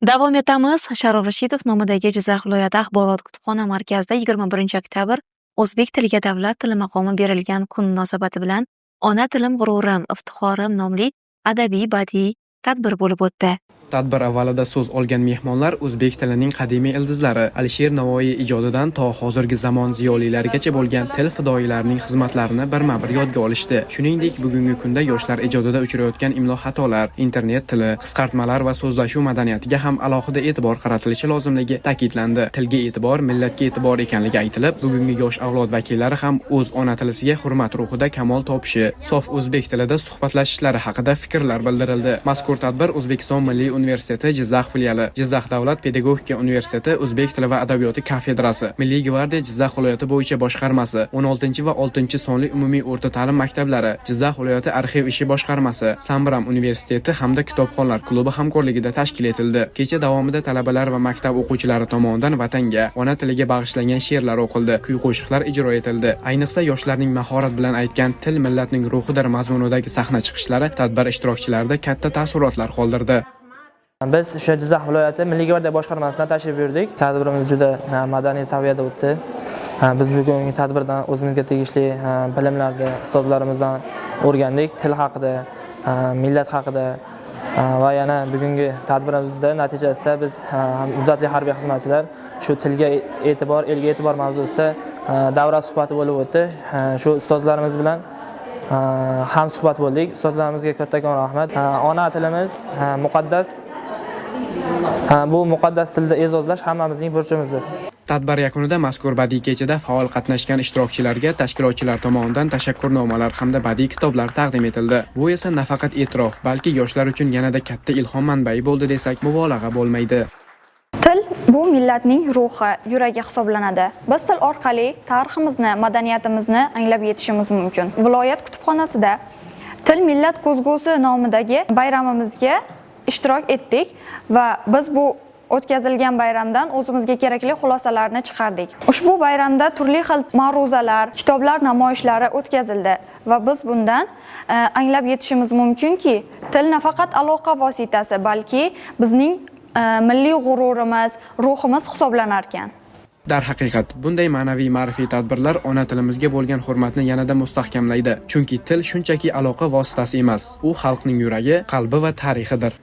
Davom etamiz. Sharof Rashidov nomidagi Jizzax viloyati axborot kutubxona markazida 21 oktyabr o'zbek tiliga davlat tili maqomi berilgan kun munosabati bilan "Ona tilim g'ururim, iftixorim" nomli adabiy badiiy tadbir bo'lib o'tdi. Tadbir avvalida so'z olgan mehmonlar o'zbek tilining qadimiy ildizlari Alisher Navoiy ijodidan to hozirgi zamon ziyolilarigacha bo'lgan til fidoyilarining xizmatlarini birma-bir yodga olishdi. Shuningdek, bugungi kunda yoshlar ijodida uchrayotgan imlo xatolar, internet tili, qisqartmalar va so'zlashuv madaniyatiga ham alohida e'tibor qaratilishi lozimligi ta'kidlandi. Tilga e'tibor millatga e'tibor ekanligi aytilib, bugungi yosh avlod vakillari ham o'z ona tilisiga hurmat ruhida kamol topishi, sof o'zbek tilida suhbatlashishlari haqida fikrlar bildirildi. Mazkur tadbir O'zbekiston Milliy universiteti Jizzax filiali, Jizzax davlat pedagogika universiteti o'zbek tili va adabiyoti kafedrasi, Milliy gvardiya Jizzax viloyati bo'yicha boshqarmasi, 16 va 6 sonli umumiy o'rta ta'lim maktablari, Jizzax viloyati arxiv ishi boshqarmasi, Sambram universiteti hamda kitobxonlar klubi hamkorligida tashkil etildi. Kecha davomida talabalar va maktab o'quvchilari tomonidan vatanga, ona tiliga bag'ishlangan she'rlar o'qildi, kuy-qo'shiqlar ijro etildi. Ayniqsa, yoshlarning mahorat bilan aytgan "Til millatning ruhidir" mazmunidagi sahna chiqishlari tadbir ishtirokchilarida katta taassurotlar qoldirdi. Biz o'sha Jizzax viloyati Milliy gvardiya boshqarmasidan tashrif buyurdik. Tadbirimiz juda madaniy saviyada o'tdi. Biz bugungi tadbirdan o'zimizga tegishli bilimlarni ustozlarimizdan o'rgandik. Til haqida, millat haqida va yana bugungi tadbirimizda natijasida biz, muddatli harbiy xizmatchilar, shu tilga e'tibor, elga e'tibor mavzusida davra suhbati bo'lib o'tdi. Shu ustozlarimiz bilan ham suhbat bo'ldik. Ustozlarimizga kattakon rahmat. Ona tilimiz muqaddas. Bu muqaddas tilni e'zozlash hammamizning burchimizdir. Tadbir yakunida mazkur badiiy kechada faol qatnashgan ishtirokchilarga tashkilotchilar tomonidan tashakkurnomalar hamda badiiy kitoblar taqdim etildi. Bu esa nafaqat e'tirof, balki yoshlar uchun yanada katta ilhom manbai bo'ldi desak, mubolag'a bo'lmaydi. Til bu millatning ruhi, yuragi hisoblanadi. Biz til orqali tariximizni, madaniyatimizni anglab yetishimiz mumkin. Viloyat kutubxonasida "Til millat ko'zgusi" nomidagi bayramimizga ishtirok etdik va biz bu o'tkazilgan bayramdan o'zimizga kerakli xulosalarni chiqardik. Ushbu bayramda turli xil ma'ruzalar, kitoblar namoyishlari o'tkazildi va biz bundan anglab yetishimiz mumkinki, til nafaqat aloqa vositasi, balki bizning milliy g'ururimiz, ruhimiz hisoblanar ekan. Darhaqiqat, bunday ma'naviy ma'rifiy tadbirlar ona tilimizga bo'lgan hurmatni yanada mustahkamlaydi. Chunki til shunchaki aloqa vositasi emas, u xalqning yuragi, qalbi va tarixidir.